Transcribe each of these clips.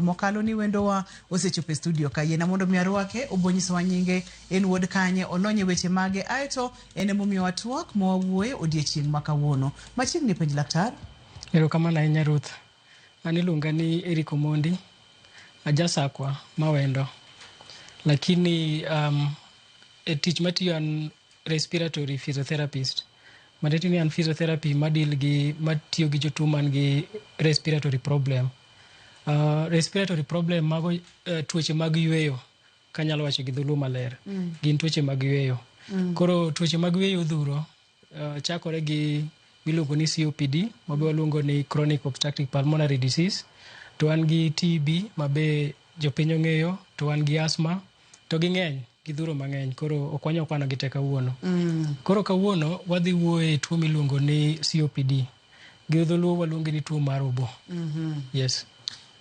Mokalo ni wendowa osechopo e studio ka. Yiena mondo mi arwake, obo nyisowa nyinge, en wuod kanye, olony e weche mage, aeto en emomiyowa twak ma wawuoye odiechieng' ma kawuono. Machiegni penj laktar. Erokamano ahinya Ruth. An iluonga ni Eric Omondi, ajasakwa mawendo. Lakini e tich matiyo an respiratory physiotherapist. Matiende ni an physiotherapy madeal gi matiyo gi jotuo man gi respiratory problem. Respiratory problem mago tuoche mag yueyo kanyalo wacho gi dholuo maler. Gin tuoche mag yueyo. Koro tuoche mag yueyo odhuro chakore gi miluongo ni COPD mabe waluongo ni chronic obstructive pulmonary disease. To wan gi TB mabe jopiny ong'eyo, to wan gi asthma, to ging'eny, gidhuro mang'eny, koro ok wanyal kwano gi te kawuono. Koro kawuono wadhi wuoyo e tuo miluongo ni COPD. Gi dholuo waluonge ni tuo mar obo. Yes.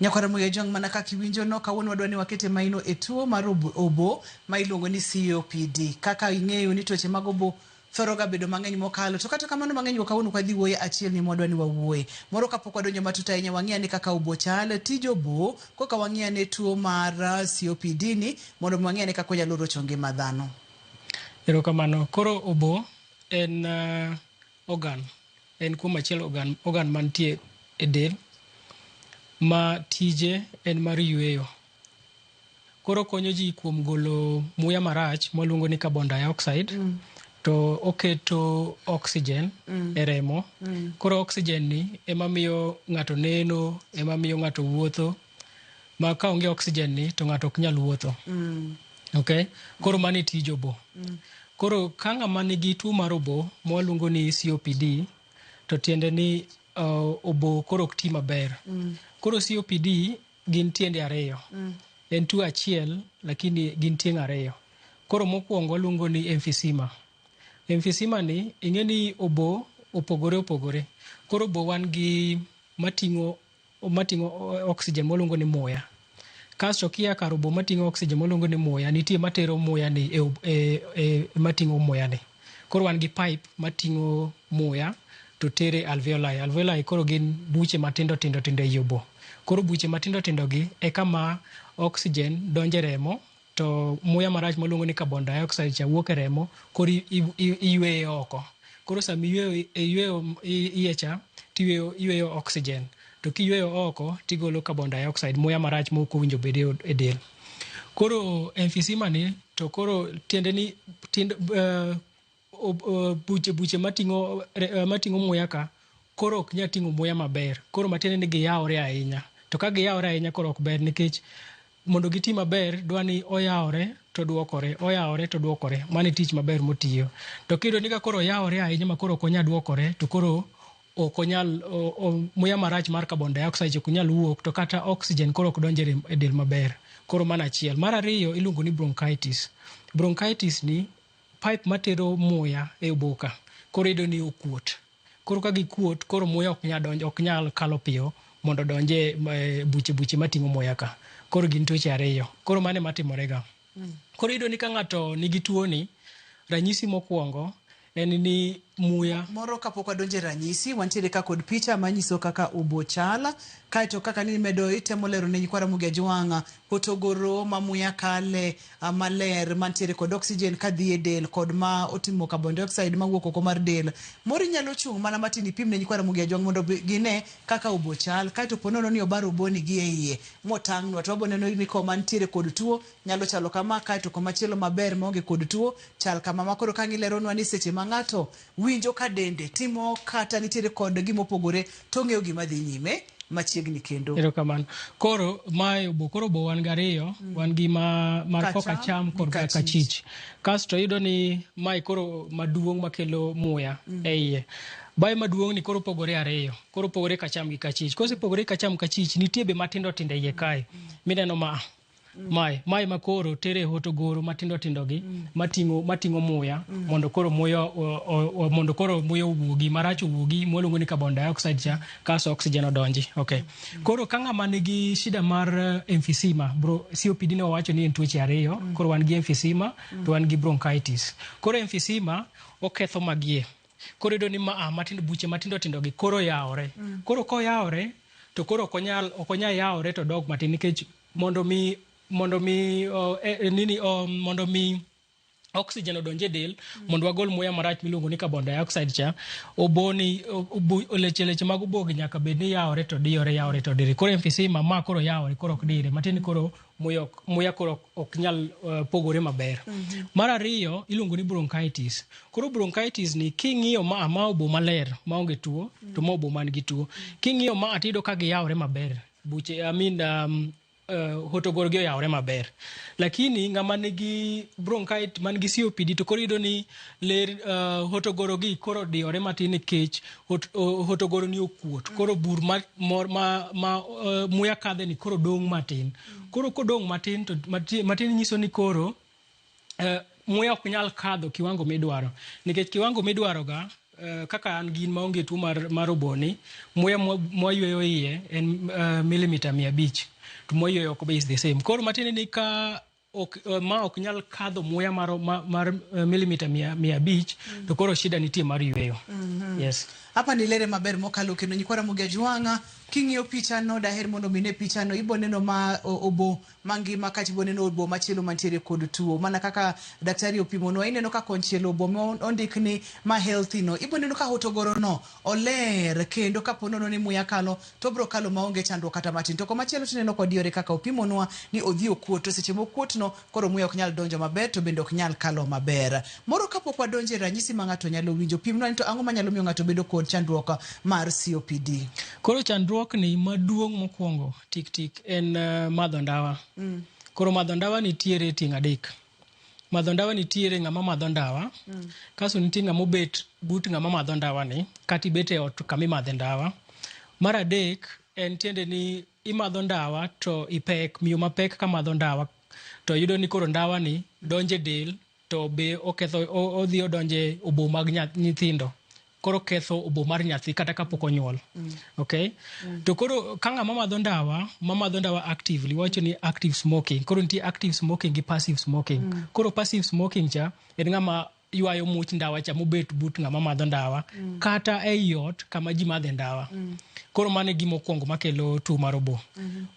Nyakwar Ramogi Ajwang' mana kaka iwinjo no, kawuono wadwa ni wakete maino e tuo mar obo ma iluongo ni COPD. Kaka ing'eyo ni tuoche mag obo thoro ga bedo mang'eny mokalo, to kata kamano mang'eny go kawuono ok wadhi wuoye, achiel ni mwadwa ni wawuoye. Moro kapok wadonjo matut ahinya, wang'i ane kaka obo chal, tij obo, koka wang'i ane tuo mar COPD ni, mondo mi wang'i ane kaka onyalo rocho ngima dhano. Erokamano. Koro obo en organ. En kuom achiel organ, organ mantie e del ma tije en mar yueyo. Koro konyo ji kuom golo muya marach mwaluongo ni carbon dioxide to oketo oxygen e remo. Koro oxygen ni ema miyo ng'ato neno, ema miyo ng'ato wuotho. Ma ka onge oxygen ni to ng'ato ok nyal wuotho. Okay? Koro mano e tij obo. Koro ka ng'ama nigi tuo mar obo mwaluongo ni COPD to tiende ni obo koro ok ti maber. Koro COPD gin tiende ariyo. En tuo achiel lakini gin tieng' ariyo. Koro mokwongo waluongo ni emphysema. Emphysema ni ing'e ni obo opogore opogore. Koro obo wan gi mating'o oxygen mwaluongo ni muya. Kasto kia kar obo mating'o oxygen mwaluongo ni muya, nitie matero muya ni e mating'o muya ni. Koro wan gi pipe mating'o muya to tere alveoli. Alveoli koro gin buche matindo tindo tindo ei obo. Koro buche matindo tindo gi e kama oxygen donje remo to muya marach mwaluongo ni carbon dioxide cha wuok e remo, koro iyueye oko. Koro sama iyueyo iye cha, tiyueyo iyueyo oxygen. To kiyueyo oko tigolo carbon dioxide, muya marach mok owinjo bed e del. Koro emphysema ni to koro tiende ni tind, buche mating'o muya ka koro ok nyal ting'o muya maber. Koro matiende ni giyawore ahinya. To ka giyawore ahinya koro ok ber nikech mondo giti maber dwa ni oyawore to duokore, oyawore to duokore. Mano e tich maber motiyo. To kiyudo ni ka koro oyawore ahinya ma koro ok onyal duokore to koro ok onyal muya marach mar carbon dioxide ok nyal wuok to kata oxygen koro ok donj e del maber. Koro mano achiel. Mar ariyo iluongo ni bronchitis. Bronchitis ni pipe matero muya e obo ka koro iyudo ni okuot. Koro ka gikuot koro muya ok nyal donjo, ok nyal kalo piyo mondo odonj e buche buche mating'o muya ka. Koro gin tuoche ariyo. Koro mano ema timore ga. Koro iyudo ni ka ng'ato nigi tuo ni, ranyisi mokwongo en ni muya. Moro kapok wadonjo e ranyisi, wantiere ka kod picha manyiso kaka obo chal. Kaeto kaka ni medo itemo lero ne nyikwa Ramogi Ajwang' hotogoro ma muya kale maler mantiere kod oxygen kadhi e del kod ma otimo carbon dioxide mawuok oko mar del. Moro inyalo chung' mana matin ipim ne nyikwa Ramogi Ajwang' mondo gine kaka obo chal. Kaeto po nono ni obar oboni gi e iye motang'nwa to wabo neno ni koma nitiere kod tuo nyalo chalo kama, kaeto koma chielo maber maonge kod tuo chal kama. Ma koro ka gileronwa ni seche ma ng'ato winjo ka dende timo kata nitiere kod gima opogore to ong'eyo gima dhi nyime machiegni kendo. Erokamano. Koro mae obo, koro obo wan gi ariyo, wan gi ma mar koka cham kod kachich. Kasto iyudo ni mae koro maduong' makelo muya e iye. Bae maduong' ni koro opogore ariyo. Koro opogore kacham gi kachich. Kosepogore kacham kachich, nitie be matindo tindo e iye kae. Mineno ma mae makoro tere e hotogoro matindo tindo gi mating'o muya mondo koro muya mondo koro muya owuogi marach owuogi mwaluongo ni carbon dioxide cha kasto oxygen odonji. Okay. Koro ka ng'ama nigi shida mar emphysema, bro, COPD ne wawacho ni en tuoche ariyo, koro wan gi emphysema to wan gi bronchitis. Koro emphysema oketho magie. Koro iyudo ni ma matindo buche matindo tindo gi koro yawore. Koro koyawore To koro ok onyal ok onyal yawore to dog matin nikech mondo mi nini mondo mi oxygen odonj e del mondo wagol muya marach miluongo ni carbon dioxide cha oboni leche leche mag obogi nyaka bed ni yawore to diyore, yawore to dire. Koro emphysema ma koro yawore, koro ok dire matin, koro muya koro ok nyal pogore maber. Mar ariyo iluongo ni bronchitis. Koro bronchitis ni king'iyo ma obo maler maonge tuo to ma obo man gi tuo, king'iyo ma tiyudo ka giyawore maber, buche, I mean, hotogoro gi oyawore maber, lakini ng'ama nigi bronchitis man gi COPD to koro iyudo ni ler hotogoro gi koro diyore matin nikech hotogoro ni okuot. Koro bur ma, mor, ma, ma muya kadhe ni koro dong' matin. Koro kodong' matin to matin nyiso ni koro muya ok nyal kadho kiwango midwaro, nikech kiwango midwaro ga kaka an gin maonge tuo mar oboni, muya mwayweyo iye en milimita 500 to mwayweyo oko be is the same. Koro matiende ni ka ok, ma ok nyal kadho muya mar milimita 500 to koro shida nitie mar yweyo. Yes. Hapa ni lere maber mokalo kendo nyikwa Ramogi Ajwang'a. King'iyo pichano, daher mondo mine pichano, ibo neno ma obo mangima kaeto ibo neno obo machielo mantiere kod tuo. Mana kaka daktari opimonwa, ineno ka konchiel obo ma ondik ni ma healthy no, ibo neno ka hotogoro no oler kendo kapo nono ni muya kalo to obro kalo maonge chandruok kata matin. To komachielo tineno kodiyore kaka opimonwa ni odhi okuot, to seche mokuot no koro muya ok nyal donjo maber to bende ok nyal kalo maber. Moro kapok wadonjo e ranyisi ma ng'ato nyalo winjo, pimnwa ni to ang'o manyalo miyo ng'ato bedo kod chandruok mar COPD? Koro chandruokni maduong' mokwongo tik tik en madho ndawa. Koro madho ndawa nitiere tieng' adek. Madho ndawa nitiere ng'ama madho ndawa, kasto nitie ng'ama obet but ng'ama madho ndawa ni, kata ibet e ot kama imadhe ndawa. Mar adek en tiende ni imadho ndawa to ipek, miyo mapek ka madho ndawa to yudo ni koro ndawa ni donjo e del to be oketho odhi odonje obo mag nyithindo, koro ketho obo mar nyathi kata kapok onyuol. Okay, to koro ka ng'ama madho ndawa, ma madho ndawa actively, wacho ni active smoking. Koro nitie active smoking gi passive smoking. Koro passive smoking cha en ng'ama ywayo much ndawa cha mobet but ng'ama madho ndawa kata ei ot kama ji madhe ndawa. Koro mano e gima okwongo makelo tuo mar obo.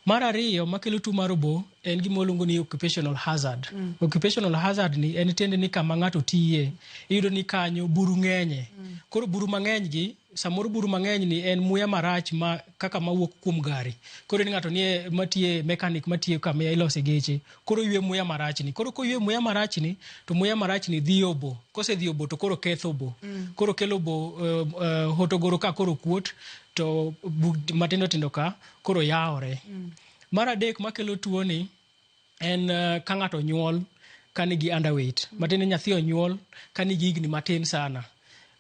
Mar ariyo makelo tuo mar obo en gima waluongo ni occupational hazard. Occupational hazard ni en tiende ni kama ng'ato tiye, iyudo ni kanyo buru ng'enye. Koro buru mang'eny gi, samoro buru mang'eny ni en muya marach ma kaka mawuok kuom gari. Koro ni ng'ato nie matiye mechanic, matiyo kama ilose geche, koro ywe muya marach ni. Koro koywe muya marach ni to muya marach ni dhi obo. Kosedhi obo to koro ketho obo. Koro kelo obo hotogoro ka koro kuot to bug matindo tindo ka koro yawore. Mar adek makelo tuo ni en ka ng'ato onyuol ka nigi underweight. Matiende ni nyathi onyuol ka nigi higni matin sana.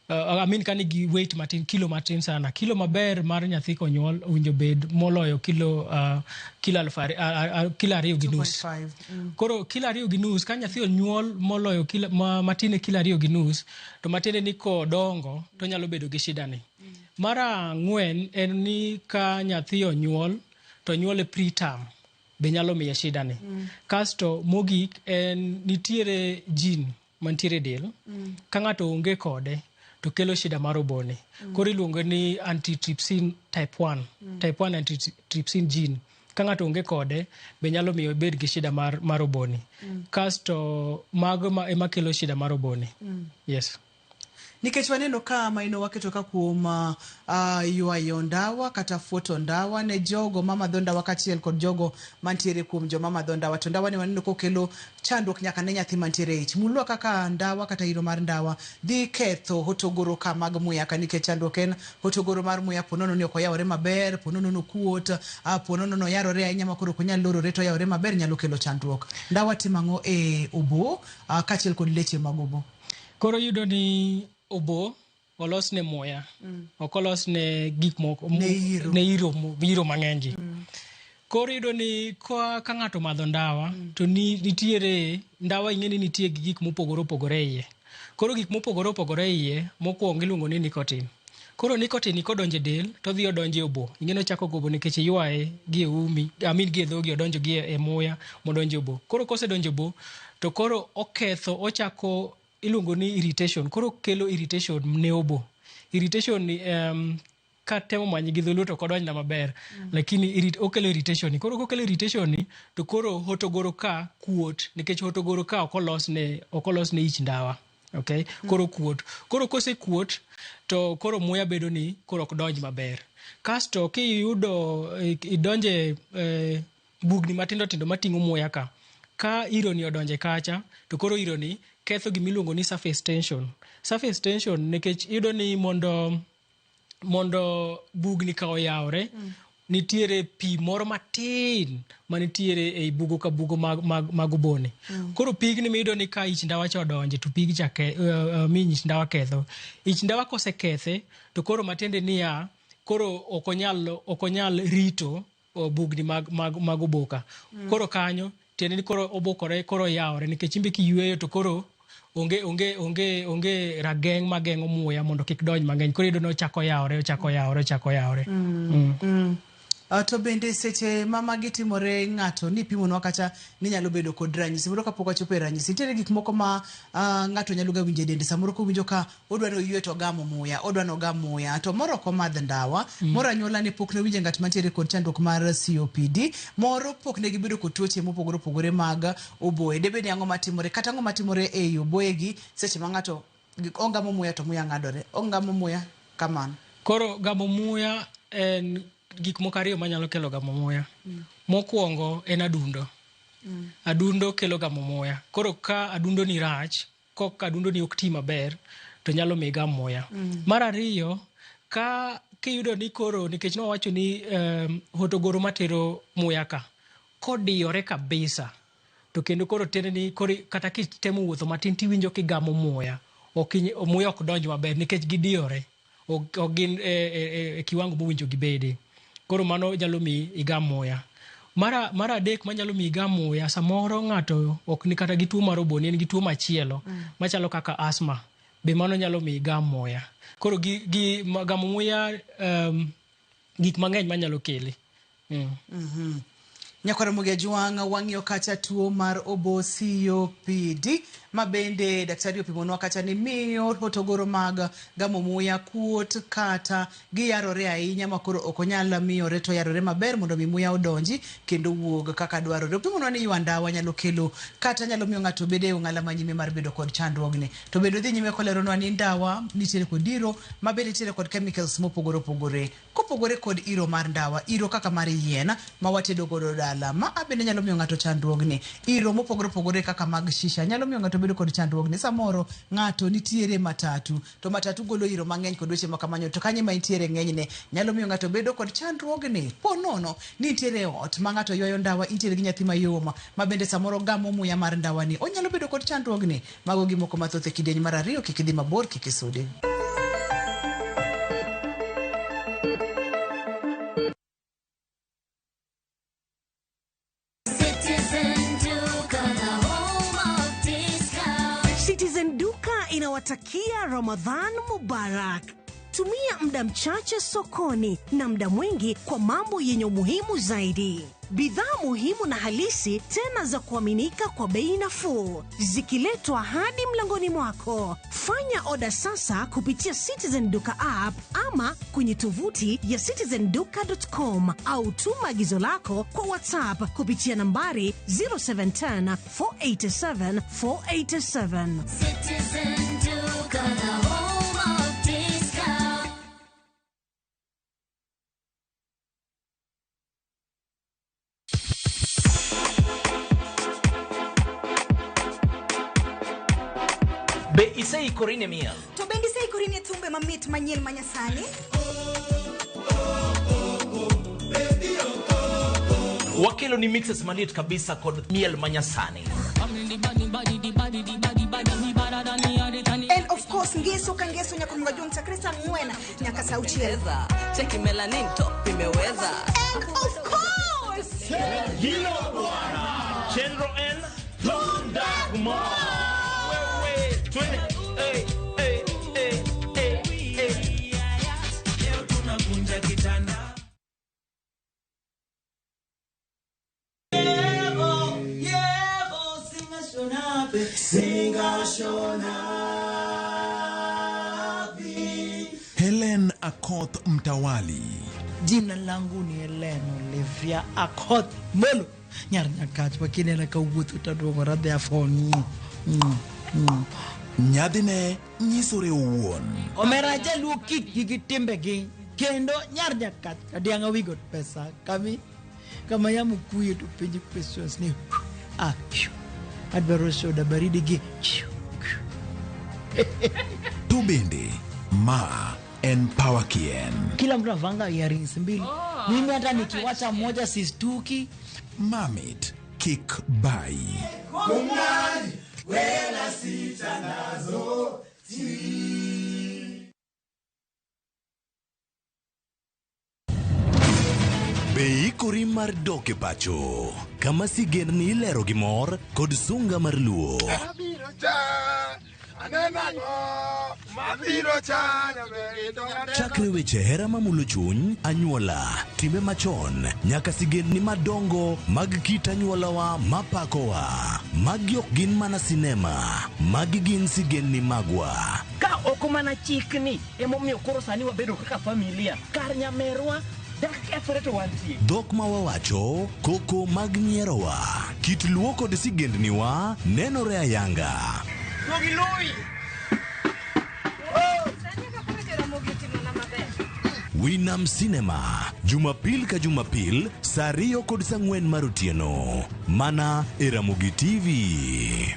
I mean ka nigi weight matin, kilo matin sana. Kilo maber mar nyathi konyuol owinjo bed moloyo kilo 2.5. 2.5. Koro kilo 2.5, ka nyathi onyuol moloyo kilo, matin e kilo 2.5, to matiende ni kodongo to nyalo bedo gi shida ni. Mar ang'wen en ni ka nyathi onyuol to onyuole preterm be nyalo miye shida ni. Kasto mogik en nitiere gene mantiere e del ka ng'ato onge kode to kelo shida mar obone. Koro iluongo ni antitrypsin type 1, type 1 antitrypsin gene. Ka ng'ato onge kode be nyalo miyo obed gi shida mar oboni. Kasto mago ema kelo shida mar oboni. Yes. Nikech waneno ka maino waketo ka kuom ywayo ndawa kata fuoto ndawa ne jogo mamadho ndawa kaachiel kod jogo mantiere kuom joma madho ndawa, to ndawa ni waneno kokelo chandruok nyaka ne nyathi mantiere e ich. Mulwa kaka ndawa kata iro mar ndawa dhi ketho hotogoro ka mag muya ka, nikech chandruok en hotogoro mar muya ponono ni ok oyawore maber, ponono nokuot, ponono noyarore ahinya ma koro ok onyal lorore to oyawore maber, nyalo kelo chandruok. Ndawa timo ang'o e obo kaachiel kod leche mag obo? Koro iyudo ni obo olos ne muya, ok olos ne gik moko Ne iro. Ne iro, iro mang'eny gi. Koro iyudo ni ka ng'ato madho ndawa to ni nitiere ndawa, ing'e ni nitie gi gik mopogore opogore e iye. Koro gik mopogore opogore e iye, mokwongo iluongo ni nicotine. Koro nicotine kodonjo e del to odhi odonjo e obo. Ing'e ni ochako gobo nikech iywaye gi e umi, I mean gi e dhogi, odonjo gi e muya modonjo e obo. Koro kosedonjo e obo to koro oketho, ochako iluongo ni irritation. Koro kelo irritation ne obo. Irritation ni Katemo manye gi dholuo to ok odonjna maber. Lakini okelo irritation ni. Koro kokelo irritation ni to koro hotogoro ka kuot nikech hotogoro ka ok olos ne ich ndawa. Okay? Koro kuot. Koro kosekuot to koro muya bedo ni koro ok donj maber. Kasto kiyudo idonje bugni matindo tindo mating'o muya ka. Ka iro ni odonje kacha to koro iro ni ketho gimiluongo ni surface tension. Surface tension nikech iyudo ni mondo bugni ka oyawre, nitiere pi moro matin manitiere ei bugo ka bugo mag obone. Koro pigni miyudo ni ka ich ndawa cha odonje to pig cha mi ich ndawa ketho. Ich ndawa kosekethe to koro matiende niya koro ok onyal rito bugni mag oboka. Koro kanyo tiende ni koro obokore, koro oyawore nikech imbe kiyweyo to koro onge rageng' mageng'o muya mondo kik donj mang'eny. Koro iyudo ni ochako yawore, ochako yawore, ochako yawore. To bende seche ma magi timore ng'ato ni pimonwa kata ni nyalo bedo kod ranyisi. Moro kapok wachopo e ranyisi, nitiere gik moko ma ng'ato nyalo ga winjo e dende. Samoro kowinjo ka odwa ni oywe to ogamo muya, odwa ni ogam muya, to moro ok omadh ndawa, moro anyuola ne pok nowinjo ng'at mantiere kod chandruok mar COPD, moro pok ne gibedo kod tuoche mopogore opogore mag oboye. Debed ni ang'o matimore, kata ang'o matimore ei oboyegi seche ma ng'ato ogamo muya to muya ng'adore, ogamo muya kamano. Koro gamo muya en gik moko ariyo manyalo kelo gamo muya. Mokwongo en adundo. Adundo kelo gamo muya. Koro ka adundo ni rach, kok adundo ni ok ti maber, to nyalo miyi gam muya. Mar ariyo, ka kiyudo ni koro nikech nwawacho ni hotogoro matero muya ka kodiyore kabisa, to kendo koro tiende ni koro kata kitemo wuotho matin tiwinjo kigamo muya, muya ok donj maber nikech gidiyore. Ok gin e kiwango mowinjo gibede. Koro mano nyalo miyi igam muya. Mar adek manyalo miyi igam muya, samoro ng'ato ok ni kata gi tuo mar obo, en gi tuo machielo machalo kaka asthma, be mano nyalo miyi igam muya. Koro gi gamo muya gik mang'eny manyalo kele. Nyakwar Ramogi Ajwang', wang'iyo kacha tuo mar obo COPD ma bende daktari opimonwa kacha ni miyo hotogoro mag gamo muya kuot kata giyarore ahinya ma koro ok onyal miyore to yarore maber mondo mi muya odonji kendo wuog kaka dwarore. Opimonwa ni ywa ndawa nyalo kelo kata nyalo miyo ng'ato obed e ong'ala manyime mar bedo kod chandruogni. To bende odhi nyime koleronwa ni ndawa nitiere kod iro ma bende nitiere kod chemicals mopogore opogore. Kopogore kod iro mar ndawa, iro kaka mar yien ma watedo godo dala, ma bende nyalo miyo ng'ato chandruogni. Iro mopogore opogore kaka mag shisha nyalo miyo ng'ato bedo kod chandruogni. Samoro ng'ato nitiere matatu, to matatu golo iro mang'eny kod weche makamanyo, to kanye ma intiere ng'enyne nyalo miyo ng'ato bedo kod chandruogni. Po nono ni nitiere ot ma ng'ato ywayo ndawa, intiere gi nyathi mayom ma bende samoro gamo muya mar ndawani, onyalo bedo kod chandruogni. Mago gimoko mathoth e kidieny mar ariyo. Kik idhi mabor, kik isudi. Citizen Duka inawatakia Ramadhan Mubarak. Tumia muda mchache sokoni na muda mwingi kwa mambo yenye umuhimu zaidi. Bidhaa muhimu na halisi tena za kuaminika kwa bei nafuu, zikiletwa hadi mlangoni mwako. Fanya oda sasa kupitia Citizen Duka app ama kwenye tovuti ya citizenduka.com au tuma agizo lako kwa WhatsApp kupitia nambari 0710 487 487. Citizen Duka, the home of discount. Be iseikori ne miel? To bende iseikori ne thumbe mamit manyien manyasani? Wakelo ni mixes maliet kabisa kod miel manyasani. And of course ngeso ka ngeso nyaka mga chakre saa 4 nyaka saa 6. Cheki melanin top imeweza. And of course Hilo bwana. Chenro N Thunda Kumar. Wewe twende. Hey, hey, hey, hey, hey. Leo tunakunja kitanda. Yebo, yebo, singa shona. Singa shona. Helen Akoth Mtawali. Jina langu ni Helen Olivia Akoth Molo. Nyar Nyakach makinena kawuotho taduong'ora therefore Nyadhine nyisore owuon. Omera jaluo kik gi timbegi kendo nyar Nyakach kadiang'a we got pesa kami kama yamo kuye to penji questions ni ah phew, adwaro soda baridi gi phew. To bende ma en Power Kien. Kila mtu avanga earrings mbili. Mimi hata nikiwacha moja sistuki. Mamit kik bayi. Wela sita nazo ti. Be ikori mar dok e pacho kama sigendni ilero gi mor kod sunga mar luo. Mabiro cha, aneno ang'o, mabiro cha, nyaber Chakre weche hera mamulo chuny, anyuola, timbe machon, nyaka sigendni madongo mag kit anyuolawa mapakowa. Magi ok gin mana sinema, magi gin sigendni magwa. Ka ok mana chikni emomiyo koro sani wabedo kaka familia kar nyamerwa dak kethore to wantie. Dhok ma wawacho, koko mag nyierowa, kit luo kod sigendniwa nenore ayanga. Duogi lui. Winam Cinema, Jumapil ka Jumapil, saa 2 kod saa 4 mar otieno. Mana e Ramogi TV.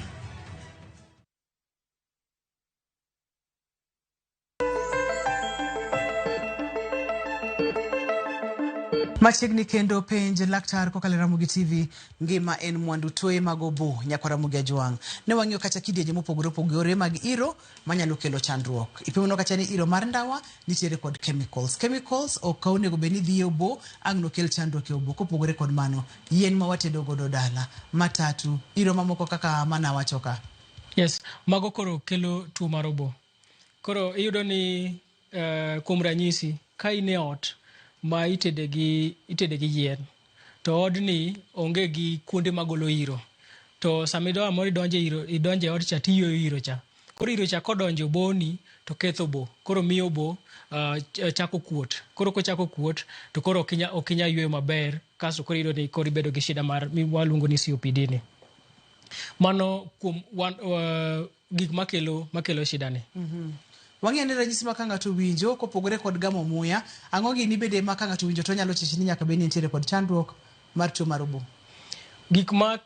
Machiegni kendo penj laktar kokalo e Ramogi TV, ngima en mwandu tuoye mag obo nyakwa Ramogi Ajwang'. Ne wang'iyo kata kidienje mopogore opogore mag iro manyalo kelo chandruok. Ipimonwa kata ni iro mar ndawa nitiere kod chemicals. Chemicals ok onego bed ni dhi e obo, ang' nokel chandruok e obo. Kopogore kod mano, yien ma watedo godo dala, matatu, iro mamoko kaka manawacho ka. Yes, mago koro kelo tuo mar obo. Koro iyudo ni kuom ranyisi, ka in e ot ma itede gi yien, to odni onge gi kuonde magolo iro. To sama amoro idonje e ot cha tiyueyo iro cha. Koro iro cha kodonjo oboni to ketho obo. Koro miyo obo chako kuot. Koro kochako kuot to koro ok inyal yueyo maber, kasto koro iyudo ni koro ibedo gi shida mar waluongo ni COPD ni. Mano kuom gik makelo shida ni. Wang'eyo ni ranyisi ma ka ng'ato winjo kopogore kod gamo muya, ang'o gini bende ma ka ng'ato winjo to nyalo chich ni nyaka bed ni nitiere kod chandruok mar tuo mar obo? Gik ma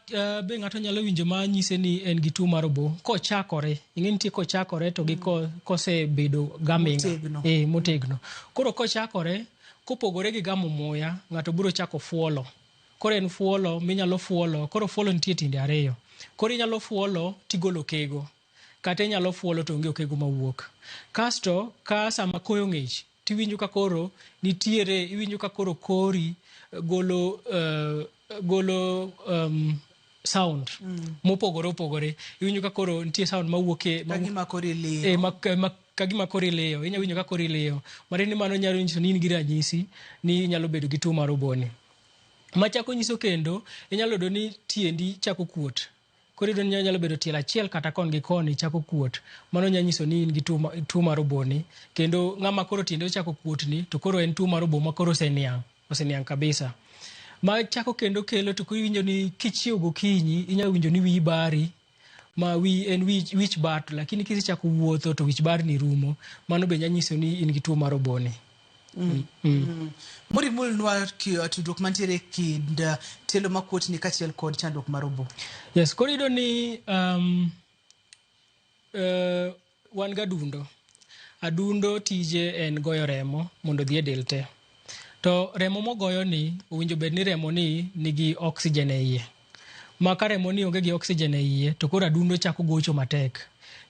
be ng'ato nyalo winjo ma nyise ni en gi tuo mar obo kochakore, ing'e nitie kochakore to gi kosebedo gaminga. Motegno. Koro kochakore, kopogore gi gamo muya, ng'ato biro chako fuolo. Koro en fuolo minyalo fuolo, koro fuolo nitie tiende ariyo. Koro inyalo fuolo tigolo okego. Kata inyalo fuolo to onge okego mawuok. Kasto ka sama koyo ng'ich tiwinjo ka koro nitiere, iwinjo ka koro kori golo sound mopogore opogore. Iwinjo ka koro nitie sound mawuok e kagima kori liyo. Kagima kori liyo, inyalo winjo ka kori liyo. Matiende ni mano nyalo nyiso ni in gi ranyisi ni inyalo bedo gi tuo mar oboni. Machako nyiso kendo, inyalo yudo ni tiendi chako kuot. Koro iyudo ni nyalo bedo tielo achiel kata kon gi koni chako kuot. Mano nyalo nyiso ni in gi tuo mar oboni. Kendo ng'ama koro tiende ochako kuotni to koro en tuo mar obo ma koro oseniang' kabisa. Ma chako kendo kelo to iwinjo ni kichiew gokinyi inyalo winjo ni wiyi bari, ma wi en wich bar, to lakini kisechako wuotho to wich barni rumo. Mano be nyalo nyiso ni in gi tuo mar oboni. Mori mulnwa tudruok mantiere kind tielo makuotni kaachiel kod chandruok mar obo. Yes, koro iyudo ni wan gi adundo. Adundo tije en goyo remo mondo odhi e del te. To remo mogoyo ni owinjo bed ni remo ni nigi oxygen e iye. Ma ka remo ni onge gi oxygen e iye to koro adundo chako gocho matek.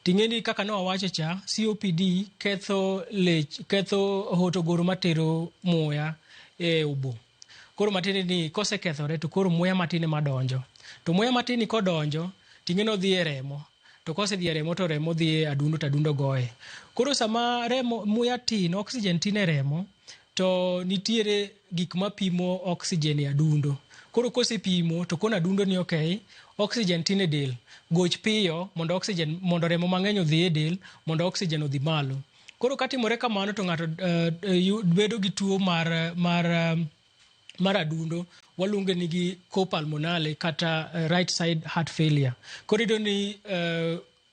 Ting'e ni kaka ne wawacho cha, COPD ketho hotogoro matero muya e obo. Koro matiende ni kosekethore to koro muya matin ema donjo. To muya matin ni kodonjo, ting'e ni odhi e remo. To kosedhi e remo to remo dhi e adundo to adundo goye. Koro sama remo muya tin, oxygen tin e remo, to nitiere gik mapimo oxygen e adundo. Koro kosepimo to kono adundo ni okay, oxygen tin e del, goch piyo mondo oxygen, mondo remo mang'eny odhi e del, mondo oxygen odhi malo. Koro katimore kamano to ng'ato bedo gi tuo mar adundo, waluonge ni gi cor pulmonale kata right side heart failure. Koro iyudo ni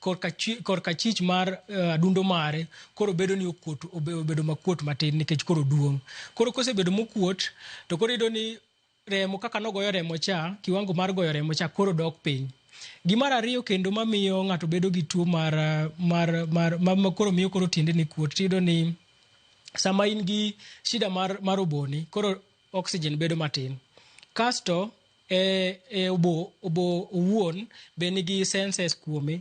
korka chich mar adundo mare koro bedo ni okuot, obedo makuot matin nikech koro duong'. Koro kosebedo mokuot to koro iyudo ni remo kaka nogoyo remo cha, kiwango mar goyo remo cha koro dok piny. Gimar ariyo kendo mamiyo ng'ato bedo gi tuo mar mar mar ma koro miyo koro tiendeni kuot, tiyudo ni sama in gi shida mar oboni, koro oxygen bedo matin. Kasto e obo owuon be nigi senses kuome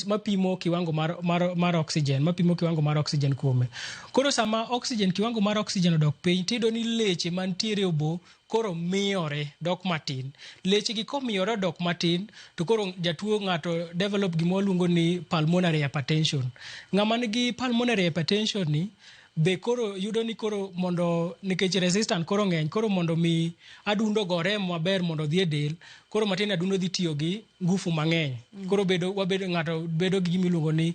mapimo kiwango mar oxygen, mapimo kiwango mar oxygen kuome. Koro sama oxygen, kiwango mar oxygen odok piny, tiyudo ni leche mantiere obo koro miyore dok matin. Leche gi komiyore dok matin, to koro jatuo ng'ato develop gima waluongo ni pulmonary hypertension. Ng'ama nigi pulmonary hypertension ni be koro yudo ni koro mondo, nikech resistant koro ng'eny, koro mondo mi adundo go remo maber mondo odhi e del, koro matin adundo dhi tiyo gi ngufu mang'eny. Koro bedo wabedo ng'ato bedo gi gima iluongo ni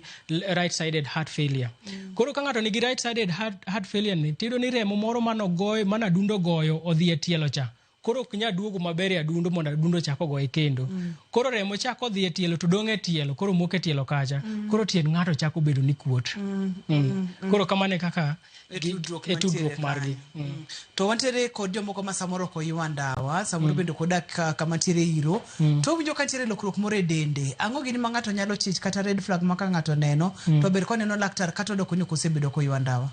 right sided heart failure. Koro ka ng'ato nigi right sided heart failure ni, tiyudo ni remo moro manogoyo, mane adundo goyo odhi e tielo cha, koro ok nyal duogo maber e adundo mondo adundo ochak ogoye kendo. Koro remo chako odhi e tielo to dong' e tielo, koro moko e tielo kacha. Koro tiend ng'ato chako bedo ni kuot. Koro kamano e kaka e tudruok e tudruok margi. To wantiere kod jomoko ma samoro ok oywa ndawa, samoro bende ok odak kama ntiere iro, to owinjo ka ntiere lokruok moro e dende. Ang'o gini ma ng'ato nyalo chich kata red flag ma ka ng'ato neno, to ber koneno laktar kata odoko ni ok osebedo koywa ndawa?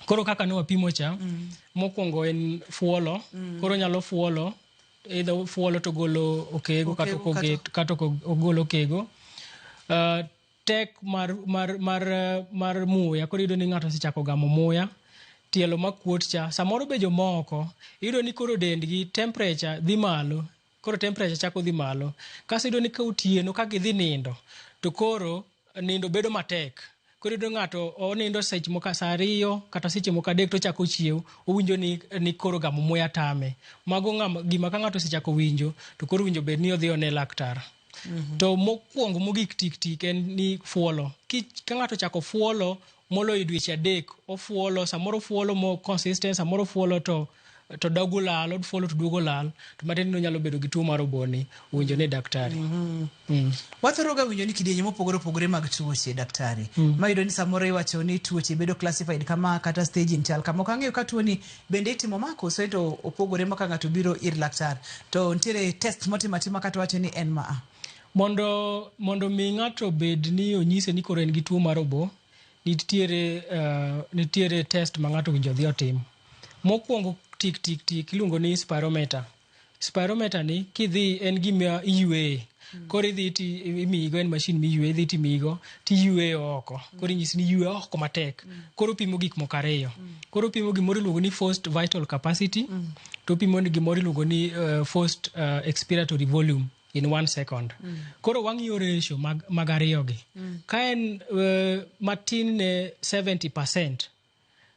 Koro kaka ne wapimo cha, mokwongo en fuolo. Koro nyalo fuolo, either fuolo to golo okego kata ok ogol okego. Tek mar muya, koro iyudo ni ng'ato osechako gamo muya, tielo makuot cha. Samoro be jomoko iyudo ni koro dendgi temperature dhi malo, koro temperature chako dhi malo. Kasto iyudo ni ka otieno ka gidhi nindo, to koro nindo bedo matek. Koro iyudo ng'ato onindo seche moko saa 2 kata seche moko 3 to ochako chiew, owinjo ni koro gamo muya tame. Mago gima ka ng'ato osechako winjo, to koro winjo bed ni odhi one laktar. To mokwongo mogik tik tik en ni fuolo. Ka ng'ato ochako fuolo moloyo dweche 3, ofuolo, samoro ofuolo mo consistent, samoro ofuolo to dogo lal, ofuolo to duogo lal, to matiende ni onyalo bedo gi tuo mar oboni, owinjo ne daktari. Wathoro ga winjo ni kidienje mopogore opogore mag tuoche, daktari. Ma yudo ni samoro iwacho ni tuoche bedo classified kama kata staging chal kama. Ok ang'eyo ka tuo ni bende itimo ma koso to opogore ma ka ng'ato biro ir laktar to nitiere test motimo atima kata wacho ni en ma. Mondo mi ng'ato bed ni onyise ni koro en gi tuo mar obo, nitiere test ma ng'ato owinjo odhi otim. Mokwongo tik tik tik iluongo ni spirometer. Spirometer ni kidhi en gima iyueye. Koro idhi ti imiyigo, en machine miyueye, idhi timiyigo tiyueyo oko. Koro inyisi ni yue oko matek. Koro opimo gik moko 2. Koro opimo gimoro iluongo ni forced vital capacity, to opimo gimoro iluongo ni forced expiratory volume in 1 second. Koro wang'iyo ratio mag 2 gi. Ka en matin ne 70%,